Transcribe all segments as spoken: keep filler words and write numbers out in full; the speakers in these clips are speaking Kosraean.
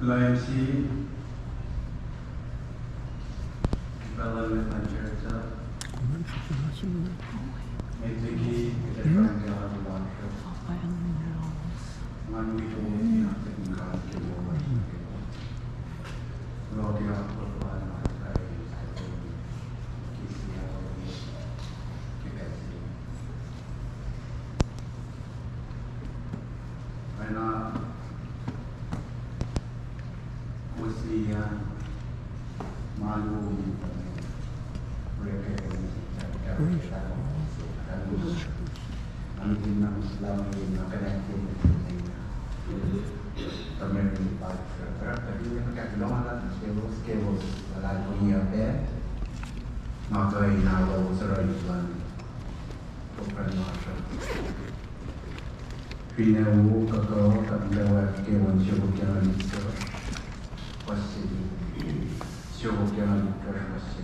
Leum sie, pacl luhn Leum church uh. Met liki kuht ac sramsram ke alu lasr uh, ngan wi tolu in ahkkahlwemye God ke moul lasr uh. Kuloh ke akwuck lal, ma kuht ke sie alu ke pacl se. Oacna kowos liye, ma luo in orek Finne wo kuh kuh kuht muhtwacwacack ke on siofok ke Leviticus, fuhs se, siofok ke Leviticus fuhs se.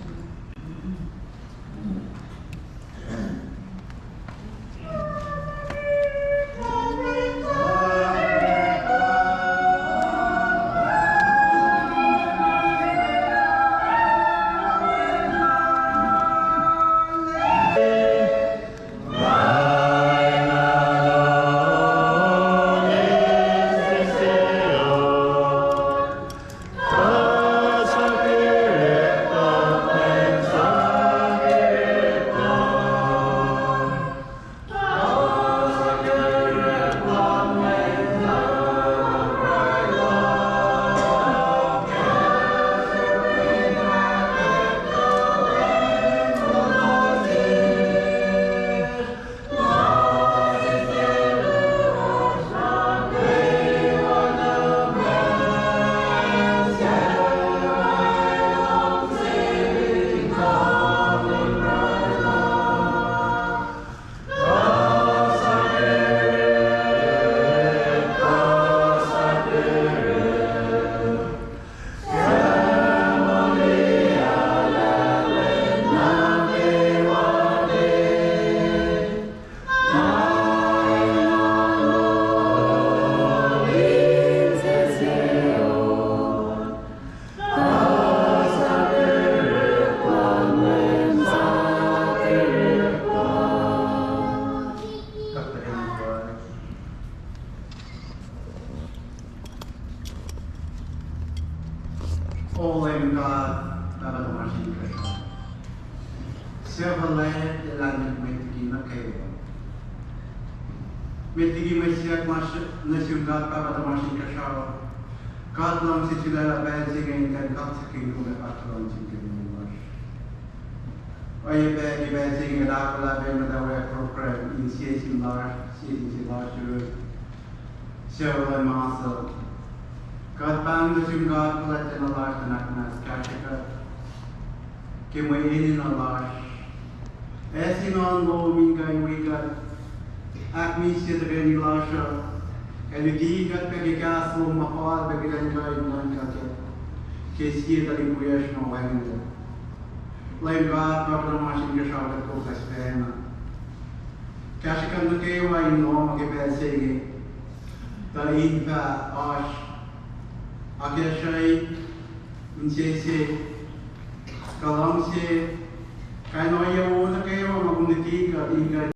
O Leum God, Pahpah tuhmasr Inkuhsrao, suc fuhlwact ac lahlmwetmwet liki nuh kwewa. Met liki mwe siyuck lasr nuh sum God, Pahpah tuhmasr Inkuhsrao, God luhngse sulaclah pacl se inge in kuh in kaksakihn kom ac fahk luhngse ke moul lasr. Oacyacpac ke pacl se inge kuht ahkolah pac muhtwacwacack program in sie sin lasr, sie sin sie lasr uh, sucu luhn Mahsel. Kuht pahngon nuh sum God fuhlwactlacna lasr, tuh ahkmas kahsrwe kuht ke mwe enenuh lasr. Ase nuhnak lom in kuh in wi kuht, ahkmihsye tuhkweni lasr uh, ac luti kuht pac ke kahs lom ma fal pac kuht in kuh in nuhnkuh kac ke sie tuhlihk wiyacsr ma wacngihnlac. Leum God, Pahpah tuhmasr Inkuhsrao, kuht koflah sifacna. Kahsrwe kuht nuh kwewa in lohm ke pacl se inge, tuh in fah oasr akacsruhi, insese, kuh luhngse, kain ohiyac wo nuh kwewa ma kom luti kuht in kuh